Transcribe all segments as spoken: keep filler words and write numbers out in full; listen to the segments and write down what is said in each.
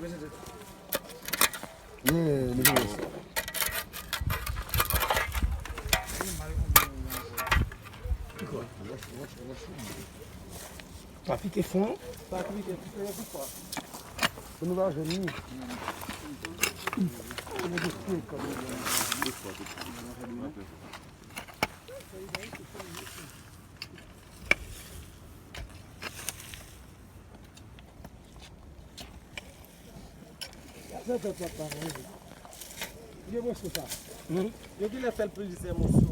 Yeah, mesye. Pa pike fon. Pa pike, pike yon ti fwa. Pou nou pa jwenn li. Yo genlè fè l plizyè moso.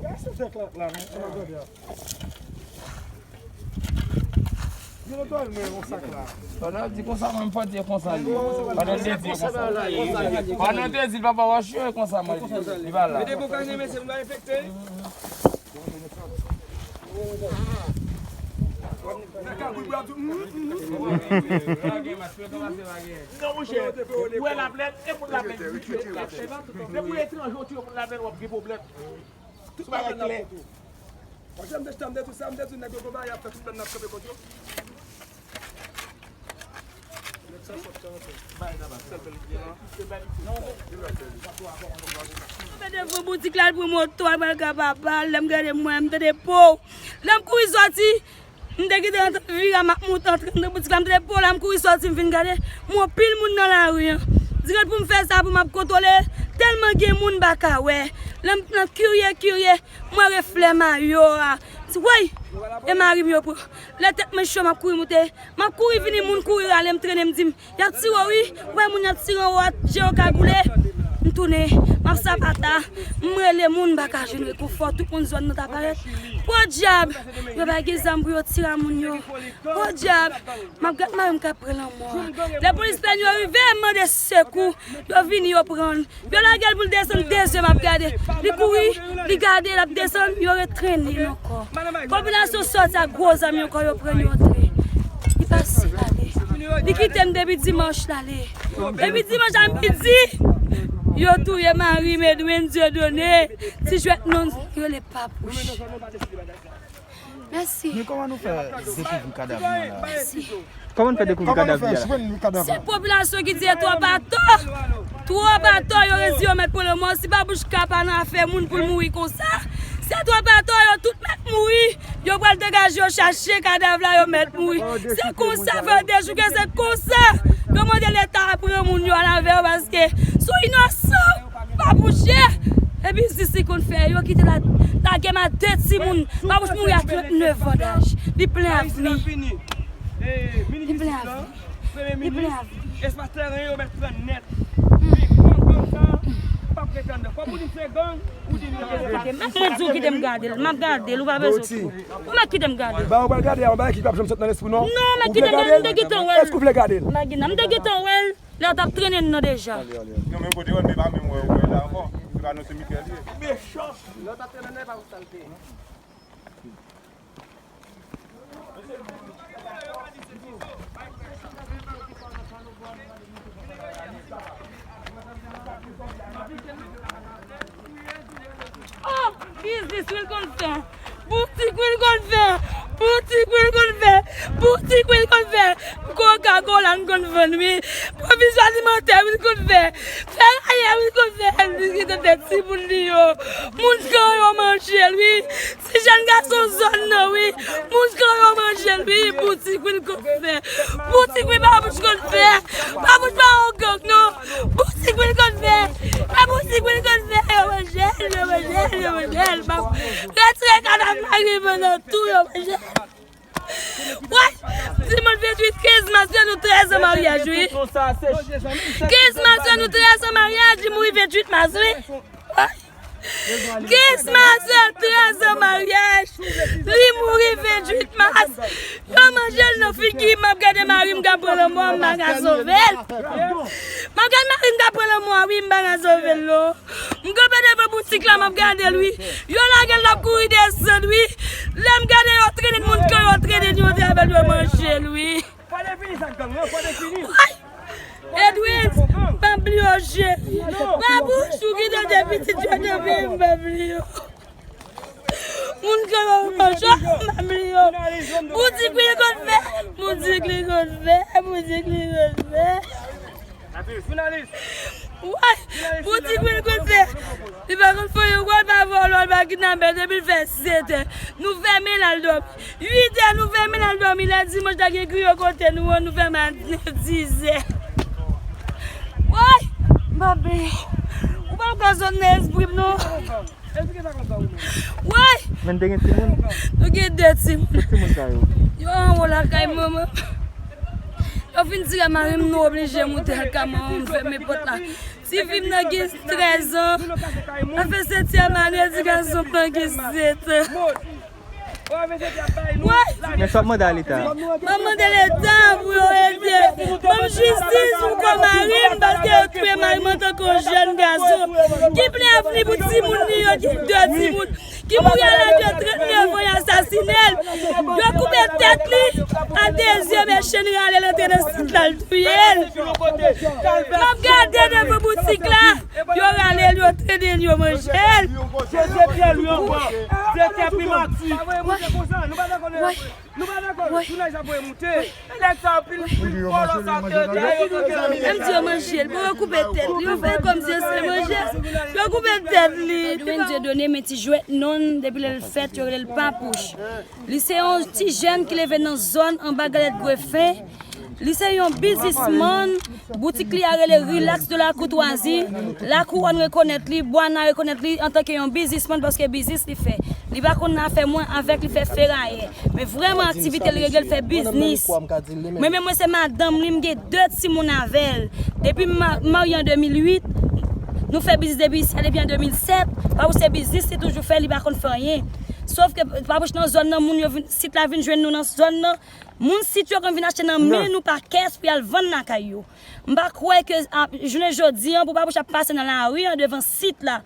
Pandan l di konsa, mwen, m fò di konsa li ye. Pandan l te di konsa. Pandan l te di l, papa, w a chire konsa, mwen, li pa la. Non, monchè, ou wè laplèn, e moun laplèn ki tiye laplèn. Depi w etranje, w tiye moun laplèn, w ap gen pwoblèm. Tout bagay klè. Pandan m te chita, m te di sa, m te di nèg yo gon bagay y ap fè tout lè n ap kanpe kont yo. Nèg sa sòt sa ansanm. Bay naba, sèl bèl ki gen lan. Se bèl. Mwen devan boutik la, l pran moto, al pral ka papa l, lè m gade m wè, m tande po. Lè m kouri sòti, m te kite antre, vire m ap monte antre nan boutik la, m tande po la, m kouri sòti, m vin gade, m wè anpil moun nan lari an. Dirèk pou m fè sa, pou m ap kontwole, tèlman gen moun m pa ka wè. Lè m nan kirye, kirye, m wè reflè mayo a. M di, woy! E mari m yo pran. Lè tèt mwen cho, m ap kouri moute. M ap kouri vini, moun kouri rale m, trennen m, di m, y ap tire w wi. Ou wè moun y ap tire anwo a, je yo kagoule. M tounen, m ap sapata. M rele moun, m pa ka jwenn rekonfò. Tout moun zòn nan ta parèt. Podyab! Yo pa gen zam pou yo tire a moun yo. Podyab! M ap gad mari m k ap pran lanmò a. Lè polis pèn yo rive, m mande sekou. Yo vini, yo pran l. Yo lage l pou l desann, de zè m ap gade. Li kouri, li gade, l ap desann, yo retrennen l ankò. Popilasyon sòti ak gwo zam yo ankò, yo pran yo antre. Li pase, l ale. Li kite m depi dimanch, l ale. Depi dimanch a midi, yo touye mari m, Edwin Dieudonné, ti jwèt non, yo rele Papouch. Mèsi. Men kòman nou fè dekouvri kadav li a la? Mèsi. Kòman nou fè dekouvri kadav li a la? Se popilasyon ki di e twòp atò. Twòp atò, yo redi yo mèt pran lanmò. Si Papouch ka pa nan afè moun pou l mouri konsa, se twòp atò, yo tout mèt mouri. Yo pral degaje yo chache kadav la, yo mèt mouri. Se konsa, fè yo dechouke, se konsa. Yo mande Leta a pran moun yo al avè yo, paske se yon inosan. Papouch ye. E biznis li konn fè. Yo kite la, lage m a de timoun. Papouch mouri a trannneuf an daj. Li plen avni. Li plen avni. Li plen avni. Espas teren yo mèt pran nèt. Gang sa p ap ret anndan. Fò pou li se gang, ou di li se gang. Mwen di w kite m gade l. M ap gade l. Ou pa bezwen. Ou mèt kite m gade l. Ba, ou pral gade a, yon bagay ki p ap janm sot nan lespri w non. Non, mèt kite m gade l. M te gentan wè l. Èske w vle gade l? M te gentan wè l. Lè w t ap trennen n nan deja. Non, men ou pote wè l, men pa menm wè, wè l la ankò. Se pa nan simitè li ye. Mechan. Lè w t ap trennen nan, e pa pou sa l te ye. Oh, biznis wi l konn fè. Boutik wi l konn fè. Boutik wi l konn fè. Boutik wi l konn fè. Koka kola n konn vann wi. Pwovizyon alimantè wi l konn fè. Ferayè wi l konn fè. Li kite fè timoun li yo. Moun kan yo manje l wi. Ti jèn gason zòn nan wi. Moun kan yo manje l wi. Boutik wi l konn fè. Boutik wi Papouch konn fè. Papouch pa yon gang non. Boutik wi l konn fè. E boutik wi l konn fè. Yo manje l, yo manje l, yo manje l. Retire kadav mari m nan tou, yo manje l. Woy! Dimanch venntuit, kenz mas, fè nou trèz an maryaj wi. Kenz mas, fè nou trèz an maryaj, li mouri venntuit mas wi. Woy! Kenz mas, trèz an maryaj. Li mouri venntuit mas. Yo manje l nan figi, m ap gade mari m k ap pran lanmò, m pa ka sove l. M ap gade mari m k ap pran lanmò a wi, m pa ka sove l non. M kanpe devan boutik la, m ap gade l wi. Yo lage l, l ap kouri desann wi. Lè m gade yo trennen moun kan yo trennen yo, yo manje l wi. Woy! Edwin, m pa bliye w cheri. Papouch ou ki te de pitit yo te vini, m pa bliye w. Moun kan yo manje, m pa bliye w. Boutik li konn fè, boutik li konn fè, boutik li konn fè. Jounalis. Woy, boutik mwen kote. Li pa konn fè yon gòl, pa vòlò, li pa kidnapè, depi l fè sèt è. Nou fèmen l al dòmi. Uit è, nou fèmen l al dòmi. Lè dimanch la gen griyo kote nou an, nou fèmen a nèf, diz è. Woy, m pa bliye. Ou pa ka sot nan espri m, non. Woy! Men te gen timoun? Nou gen de timoun. Tout timoun sa yo? Yo anwo lakay manman. Yo fin tire mari m, nou oblije moute lakay manman m, fèmen pòt la. Ti fi m nan gen trèz an. L ap fè setyèm ane, ti gason m nan gen sèt an. Woy! Men sa w ap mande a Leta? M ap mande Leta pou yo ede. Ban m jistis pou kò mari m, paske yo touye mari m antanke yon jèn gason ki plen avni pou timoun li yo, ki de timoun, ki mouri a laj de trannèf an, y asasinen l. Yo koupe tèt li a de zye, men chen rale l antre nan sit la, l touye l. M ap gade devan boutik la. Yo rale l, yo trennen l, yo manje l. Se direktè, li ankò. Direktè primati. Woy. Woy. Woy. Menm di yo manje l, bon, yo koupe tèt li, yo fè kòmsi se manje l, yo koupe tèt li. Edwin Dieudonné, men ti jwèt non l, depi lè l fèt, yo rele l Papouch. Li se yon ti jèn ki leve nan zòn anba Galèt Gwefen. Li se yon biznismann, boutik li a rele Relax de la Courtoisie. Lakouwòn rekonèt li, Bwana rekonèt li antanke yon biznismann paske biznis li fè. Li pa konn afè mwen avèk li fè ferayè. Men vrèman aktivite li rele l fè biznis. Mwen menm mwen se madanm li, m gen de timoun avè l. Depi m ma-, marye an de mil uit, nou fè biznis depi isi a, depi an de mil sèt, Papouch se biznis li toujou fè, li pa konn fè anyen. Sòf ke Papouch nan zòn nan, moun yo vin, sit la vin jwenn nou nan zòn nan. Moun sit yo konn vin achte nan men nou pa kès pou y al vann lakay yo. M pa kwè ke, a, jounen jodi an, pou Papouch ap pase nan lari an devan sit la,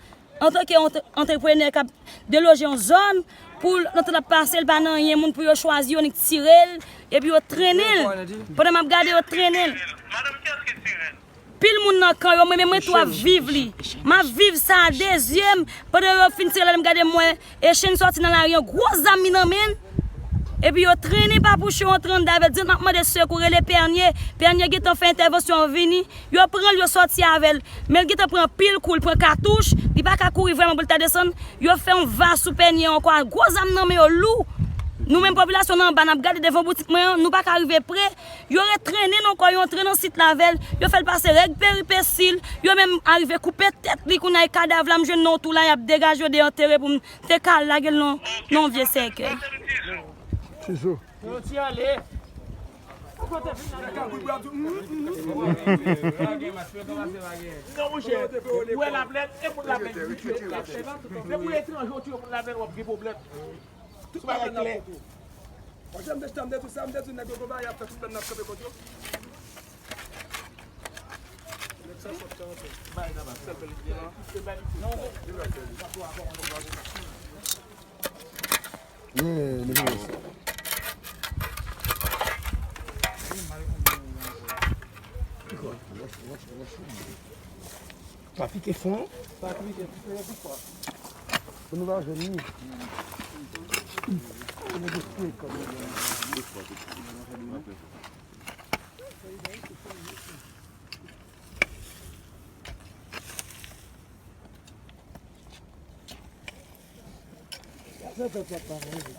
antanke yon antre-, antreprenè k ap deloje yon zòn, pou l, nan tan l ap pase, l pa nan anyen, moun pou yo chwazi yo, nèk tire l, epi yo trennen l. Pandan m ap gade, yo trennen l. Pil moun nan kan yo, mwen menm mwen tou ap viv li. M ap viv sa a de zye m. Pandan yo fin tire l, m gade m wè Echenn sòti nan lari an, gwo zam li nan men l. Epi yo trennen Papouch, yo antre anndan avè l, di l m ap mande sekou, rele Pènye. Pènye gentan fè entèvansyon an, vini. Yo pran l, yo sòti avè l. Men l gentan pran anpil kou, l pran katouch. Li pa ka kouri vrèman pou l ta desann. Yo fè yon va sou Pènye ankò, gwo zam nan men yo, lou. Nou menm popilasyon nan anba, n ap gade devan boutik mwen an, nou pa ka rive pre. Yo retrennen l ankò, yo antre nan sit la avè l, yo fè l pase règ peripesi l, yo menm arive koupe tèt li, kounye a e kadav la, m jwenn nan yon twou la, y ap degaje yo de antere pou m te ka lage l nan, nan yon vye sèkèy. Yo ti ale. Non, monchè, ou wè laplèn, e moun laplèn ki tiye moun laplèn. Depi w etranje, w tiye moun laplèn, w ap gen pwoblèm. Tout bagay klè. Pandan m te, m te di sa, m te di nèg yo konba, y ap fè tout lè n ap kanpe kont yo. Nèg sa sòt sa ansanm. Bay nan bak. Sèl fè li byen lan. Se bay li. Non, non. Yeah, nèg yo. Pa pike fon. Pa pike, pike yon ti fwa. Pou nou pa jwenn li. Gade sa tèt la pa manje.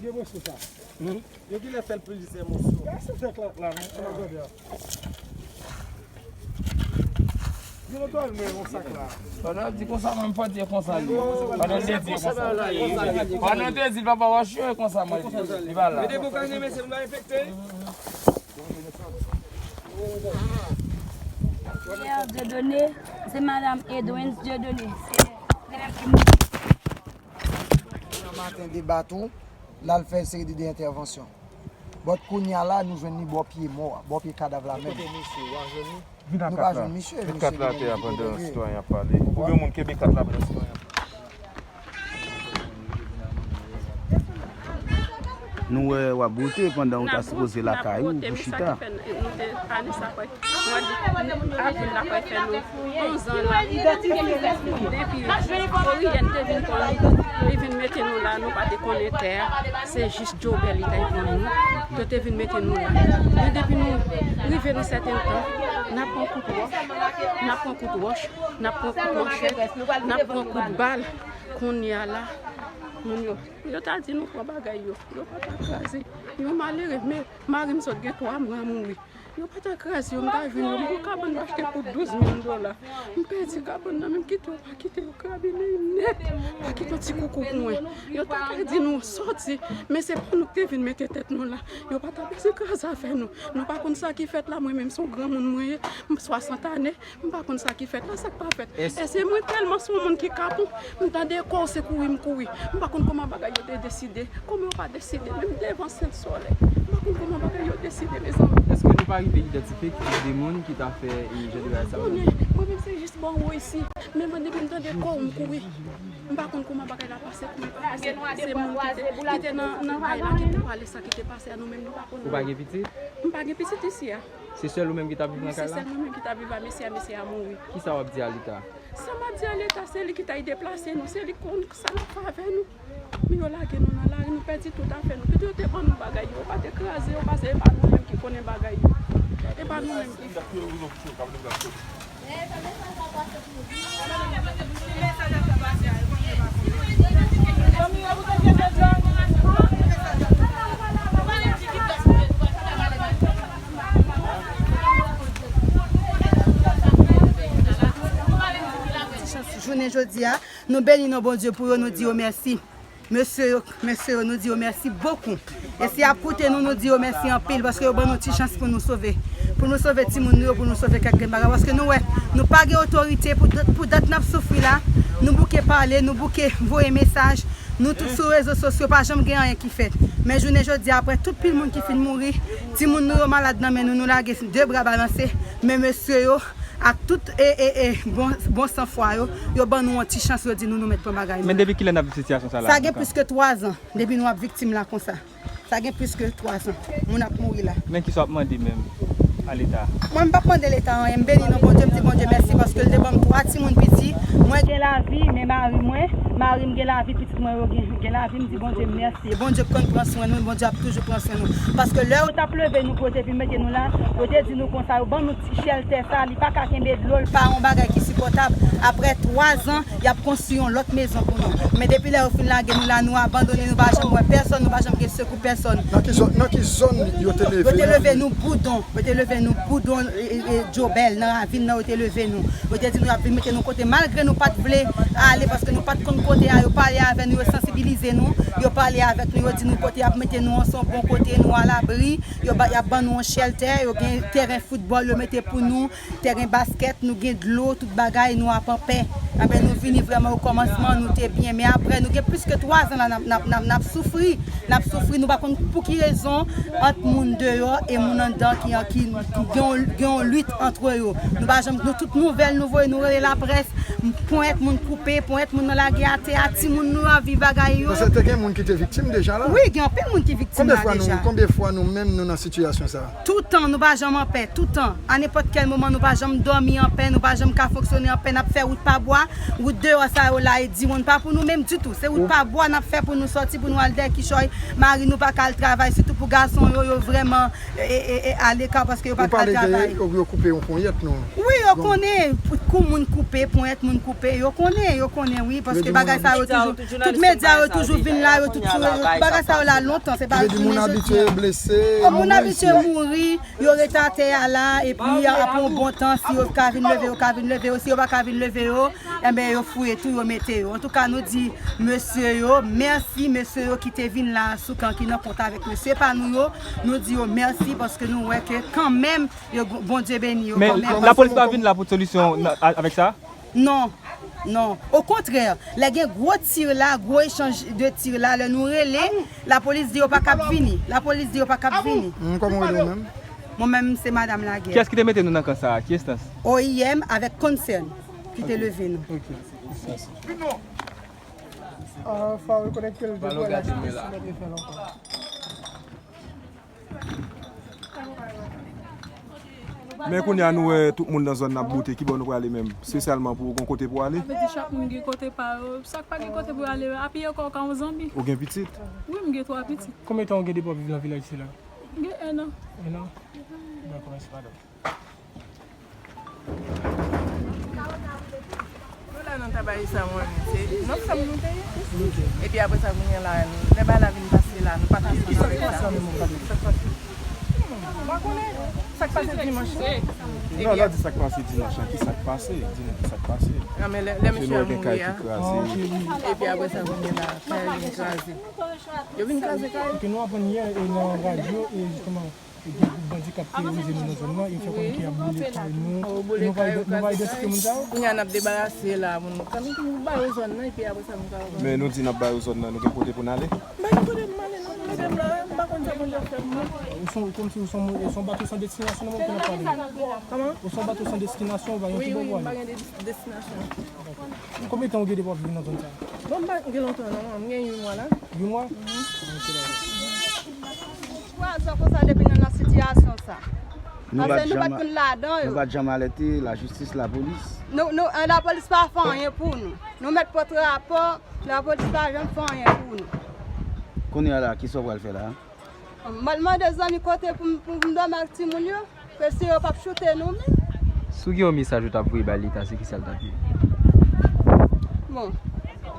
Vye mwen sou sa. Hmm? Yo genlè fè l plizyè moso. Gade sa tèt la, la, non, sa mwen gade a. Yo lòt mwen yon sak la. Pandan l di konsa, mwen m fò di konsa li. Pandan l te di konsa. Pandan l te di, papa, w a chwe konsa, mwen di. Li pa la. Mete boukannen, mesye, m va enfekte. Pierre Dieudonné, se madanm Edwens Dieudonné. Se li menm ki mouri. Nan maten, deba tou, l al fè yon seri de, de entèvansyon. But kounye a la, nou jwenn li bò pye mò a, bò pye kadav la menm. Kote misye, w a jwenn li? Nou pa jwenn misye, misye kat la atè a pandan sitwayen ap pale. Ou gen moun kenbe kat la pandan sitwayen ap pale. Nou wè w ap bwote pandan w ta sipoze lakay ou pou chita. Nou te ale sa kwè. Mwa d avril la kwè fè nou onz an la. Depi Oriyèn te vin pran nou, li vin mete nou la, nou pa te konnen tè a. Se jis djòbè li t al pran nou. Yo te vin mete nou la. Men depi nou rive nan sèten tan, N ap pran kout wòch, n ap pran kout wòch, n ap pran kout manchèt, n ap pran kout bal. Kounye a la, moun yo, yo ta di nou pran bagay yo, yo pa ta kraze. Yon malere, men mari m sot gen twa mwa mouri. Yo pa ta kraze yo, m ta jwenn yo. M gon kabann m achte pou douz mil dola. M pèdi kabann nan, men m kite yo, pa kite yo krabilen m nèt. Pa kite yon ti koukou pou mwen. Yo ta ka di nou sòti, men se pa nou ki te vin mete tèt nou la. Yo pa ta bezwen kraze afè nou. Nou pa konn sa ki fèt la, mwen menm se yon granmoun mwen ye, m swasant ane, m pa konn sa ki fèt la, sa k pa fèt. Èske mwen tèlman se yon moun ki kapon, m tande kò w se kouri m kouri. M pa konn kòman bagay yo te deside, kòman yo pa deside, menm devan Sent Solèy. M pa konn kòman bagay yo deside, mezanmi. Èske nou pa rive idantifye ki tip de moun ki ta fè, e, jan de bagay sa yo? Konnen, mwen menm se jis bò wo isi, men mwen depi m tande kò w m kouri. M pa konn kòman bagay la pase pou mwen, paske se moun ki te, ki te nan, nan kay la ki pou pale sa ki te pase a, nou menm nou pa konn. Ou pa gen pitit? M pa gen pitit isi a. Se sèl ou menm ki t ap viv nan kay la? Se sèl mwen menm ki t ap viv a mesye a, mesye a mouri. Kisa w ap di a Leta? Sa m ap di a Leta, se li ki ta deplase nou, se li k konn sa l ap fè avè nou. Men yo lage nou nan lari, nou pèdi tout afè nou. Kite yo te ban nou bagay yo, yo pa te kraze yo, paske e pa nou menm ki konnen bagay yo. E pa nou menm ki Jounen jodi a, nou beni non Bondye pou yo, nou di yo mèsi. Mesye yo, mesye yo, nou di yo mèsi bokou. E si y ap koute nou, nou di yo mèsi anpil, paske yo ban nou ti chans pou nou sove. Pou nou sove timoun nou yo, pou nou sove kèk grenn bagay. Paske nou wè, nou pa gen otorite pou dat, pou dat n ap soufri la. Nou bouke pale, nou bouke voye mesaj. Nou tout sou rezo sosyo, pa janm gen anyen ki fèt. Men jounen jodi, apre tout pil moun ki fin mouri, timoun nou yo malad nan men nou, nou lage de bra balanse. Men mesye yo, ak tout, e, e, e, bon, bon sanfwa yo, yo ban nou yon ti chans, yo di nou, nou mèt pran bagay nou. Men depi kilè n ap viv sitiyasyon sa la? Sa gen plis ke twa zan depi nou ap viktim la konsa. Sa gen plis ke twa zan. Moun ap mouri la. Men kisa w ap mande menm a Leta? Mwen, m p ap mande Leta anyen. M beni non Bondye, m di Bondye mèsi paske l te ban m twa timoun piti. Mwen gen lavi, men mari mwen, mari m gen lavi, pitit mwen yo gen, gen lavi, m di Bondye mèsi. Bondye k konn pran swen nou, Bondye ap toujou pran swen nou. Paske lè yo t ap leve nou pou yo te vin mete nou la, yo te di nou konsa, yo ban nou ti chèltè sa, li pa ka kenbe dlo, l pa yon bagay ki sipòtab. Apre twa zan, y ap konstwi yon lòt mezon pou nou. Men depi lè yo fin lage nou la, nou abandone, nou pa janm wè pèsonn, nou pa janm gen sekou pèsonn. Nan ki zòn, nan ki zòn yo te leve nou? Yo te leve nou Boudon, yo te leve nou Boudon, e, e, e, Dyobèl, nan ravin nan yo te leve nou. Yo te di nou y ap vin mete nou kote, malgre nou pa t vle ale, paske nou pa t konn kote a, yo pale avè nou, yo sansibilize nou, yo pale avèk nou, yo di nou kote y ap mete nou an, se yon bon kote, nou alabri, yo ba, y ap ban nou yon chèltè, yo gen tèren foutbòl, yo mete pou nou, tèren baskèt, nou gen dlo, tout bagay, nou ap anpè. Enben, nou vini vrèman o kòmansman, nou te byen, men apre, nou gen plis ke twa zan la, n ap, n ap, n ap, n ap soufri, n ap soufri, nou pa konn pou ki rezon, ant moun deyò e moun anndan ki, ki, ki gen yon, gen yon lit antre yo. Nou pa janm, nou tout nouvèl nou voye, nou rele laprès, ponyèt moun koupe, ponyèt moun nan lage atè a, timoun nou ap viv bagay yo. Paske te gen moun ki te viktim deja la? Wi, gen anpil moun ki viktim la deja. Konbyen fwa nou, konbyen fwa nou menm nou nan sitiyasyon sa a? Toutan, nou pa janm anpè, toutan. A nenpòt kèl moman, nou pa janm dòmi anpè, nou pa janm ka fonksyone anpè, n ap fè wout pa bwa, wout deyò sa yo la, e diwonn pa pou nou menm ditou. Se wout pa bwa n ap fè pou nou sòti, pou nou al dèyè kichòy, mari nou pa ka al travay, sitou pou gason yo, yo vrèman e, e, e, aleka paske yo pa ka al travay. Ou pale de yo, yo koupe yon ponyèt, non? Wi, yo konnen, kou moun koupe, ponyèt moun koupe, yo konnen, yo konnen, wi, paske bagay sa yo toujou, tout medya yo toujou vin la, yo tout sou rezo, bagay sa yo la lontan, se pa jounen jodi a. Moun abitye blese, moun abitye mouri, yo ret atè a la, epi apre yon bon tan, si yo ka vin leve, yo ka vin leve yo, si yo pa ka vin leve yo, enben, yo fouye tou, yo mete yo. Antouka, nou di mesye yo, mèsi mesye yo ki te vin la, Soukan ki nan kont avèk mesye pa nou yo, nou di yo mèsi paske nou wè ke kanmenm, yo, Bondye beni yo kanmenm. Men lapolis pa vin la pou solisyon nan, a, avèk sa? Non, non. Okontrè, lè gen gwo tir la, gwo echanj de tir la, lè nou rele, lapolis di yo pa kab vini. Lapolis di yo pa kab vini. Hmm, kòman w rele w menm? Mwen menm, se Madanm Lagè. Kiyès ki te mete nou nan kan sa a? Ki enstans? O I M avèk Concern ki te leve nou. Ok. Ah, fò rekonèt ke l te pral achte sou lòt efè ankò. Men kounye a nou wè tout moun nan zòn nan ap boute, ki bò nou prale menm? Espesyalman pou w gen kote pou w ale? Sa vle di chak moun gen kote pa yo. Sa k pa gen kote pou yo ale, apiye kò w ka yon zanbi. Ou gen pitit? Wi, m gen twa pitit. Konbyen tan w gen depi w ap viv nan vilaj sila? M gen en an. En an? Dakò, mèsi madanm. Nan Tabayisa, mwen, se nan fanm nou te ye. Epi apre sa, kounye a la, lè bagay la vin pase la, nou pa t ansanm avèk sa. M pa konnen sa k pase dimanch lan. Non, lè w di sa k pase dimanch lan, ki sa k pase? Di nou ki sa k pase. Non, men lè, lè mesye a mouri a. Epi apre sa, kounye a la, kay vin kraze. Yo vin kraze kay. Ke nou aprann yè e nan radyo, e jisteman, e gen gwoup bandi k ap terorize nou nan zòn nan, e fè konnen ke y ap boule kay nou. E nou pa, nou pa idantifye moun sa yo? Kounye a n ap debarase la, moun, kan nou ba yo zòn nan, epi apre sa, nou ka reprann. Men nou di n ap ba yo zòn nan, nou gen kote pou n ale? M pa gen kote pou m ale, non, mete m la, m pa konn sa Bondye ap fè pou mwen. Ou son, kòmsi ou son, ou son bato san destinasyon nan moman pou n ap pale. Kòman? Ou son bato san destinasyon, ou pa gen ti bò pou ale. Wi, wi, m pa gen de-, destinasyon. Konbyen tan ou gen depi w ap viv nan zòn sa a? Bon, m pa gen lontan non, m gen yon mwa la. Yon mwa? Mhm. Ok, dakò. Twa zan konsa depi nou nan sitiyasyon sa. Nou pa t janm, nou pa t janm alète lajistis, lapolis? Nou, nou, eh, lapolis pa fè anyen pou nou. Nou mèt pote rapò, lapolis pa janm fè anyen pou nou. Kounye a la, kisa w pral fè la? M al mande zanmi kote pou m, pou m dòmi ak timoun yo. Ke si yo p ap choute nou menm. Si w gen yon mesaj ou t ap voye bay Leta, se kisa l t ap ye? Bon.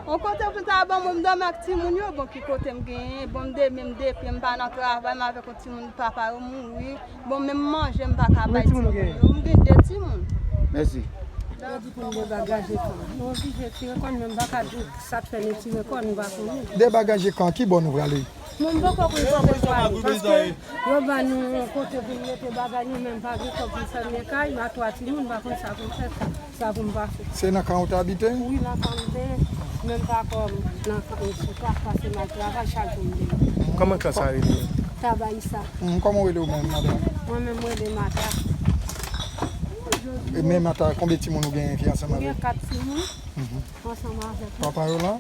Yon kote pou ta ban mwen m dòmi ak timoun yo, bon, ki kote m genyen, bon, m de men m de pye, m pa nan travay, m avèk yon timoun, papa yo mouri. Bon, menm manje, m pa ka bay timoun yo. M gen de timoun. Mèsi. Yo di pou m debagaje kò m. Nou oblije tire kò n, men m pa ka di sa k fè nou tire kò n, m pa konnen. Debagaje kò, ki bò nou prale? Mwen, m poko konn kote m prale, paske yo ban nou yon kote pou n mete bagay nou, men m pa gen kòb pou m fèmen kay, m a twa timoun, m pa konn sa pou m fè, sa, sa pou m pase. Se nan kan ou t abite? Wi, nan kan m te ye, men m pa kòm nan, sou kaf, paske m al travay chak jou m vini. Kòman kan sa rele? Tabayisa. Hmm, kòman w rele w menm, madanm? Mwen menm, mwen rele Mata. E men Mata, konbyen timoun ou genyen ki ansanm avèk? M gen kat timoun. Mhm. Ansanm avèk yo. Papa yo la?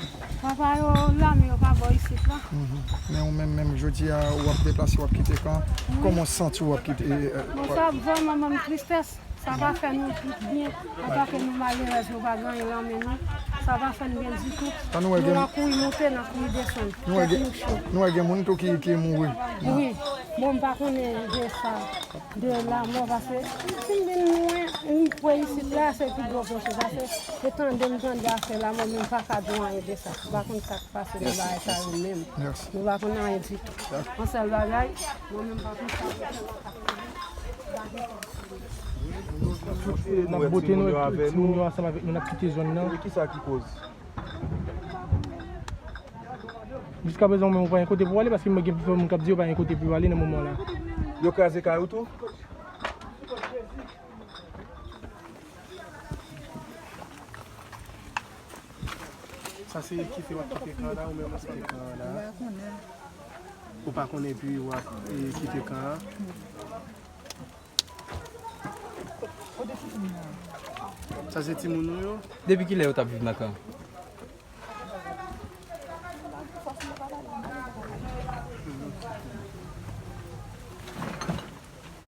Papa yo la, men yo pa bò isit la. Mhm. Men ou menm, menm jodi a, w ap deplase, w ap kite kan? Wi. Kòman w santi w ap kite, eh, bon, sa vrèman ban m tristès. Sa pa fè nou tout byen. Antanke nou malerèz, nou pa gen anyen nan men nou. Sa pa fè n byen ditou. Nou nan kouri monte, nan kouri desann. Tèt nou cho. Nou wè gen moun tou ki, ki mouri. Wi. Bon, m pa konnen de sa. De lanmò, paske si m vin lwen, m kwè isit la, se pi gwo pwoche, paske e tande m tande afè lanmò, men m pa ka di w anyen de sa. M pa konn sa k pase nan bagay sa yo menm. Mèsi. Nou pa konn anyen ditou. Yon sèl bagay, mwen menm m pa konn sa. N ap bote nou, timoun yo ansanm avèk nou, n ap kite zòn nan. E kisa ki koz? Jiskaprezan, ou menm, ou pa gen kote pou w ale, paske mwen gen plizyè moun k ap di yo pa gen kote pou yo ale nan moman la. Yo kraze kay ou tou? Sa se kite w ap kite kan an la, ou menm ou kite kan an la? Ou pa konnen epi w ap, e, kite kan an? Sa se timoun ou yo? Depi kilè yo t ap viv nan kan?